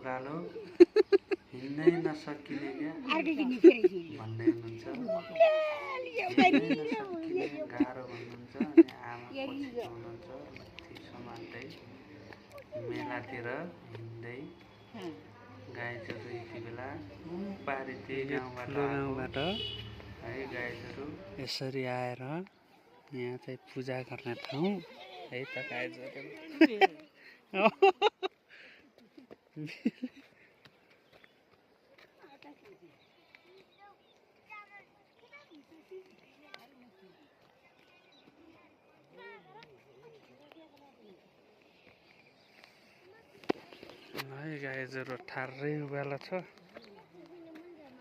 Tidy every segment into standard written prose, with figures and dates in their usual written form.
उकालो हिँड्नै नसकिने क्या भन्दै हुनुहुन्छ, हिँड्नै नसकिने गाह्रो भन्नुहुन्छ। अनि आमा पछि हुनुहुन्छ लत्ती समात्दै मेलातिर हिँड्दै गाई चोरु यति बेला पारिते गाउँबाट है गाई चोरु यसरी आएर यहाँ चाहिँ पूजा गर्ने ठाउँ है त गाई चोरु। है गाई चोरु ठार्रै उभिएको छ।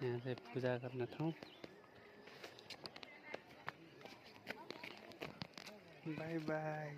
यहाँ चाहिँ पूजा गर्ने ठाउँ। By by.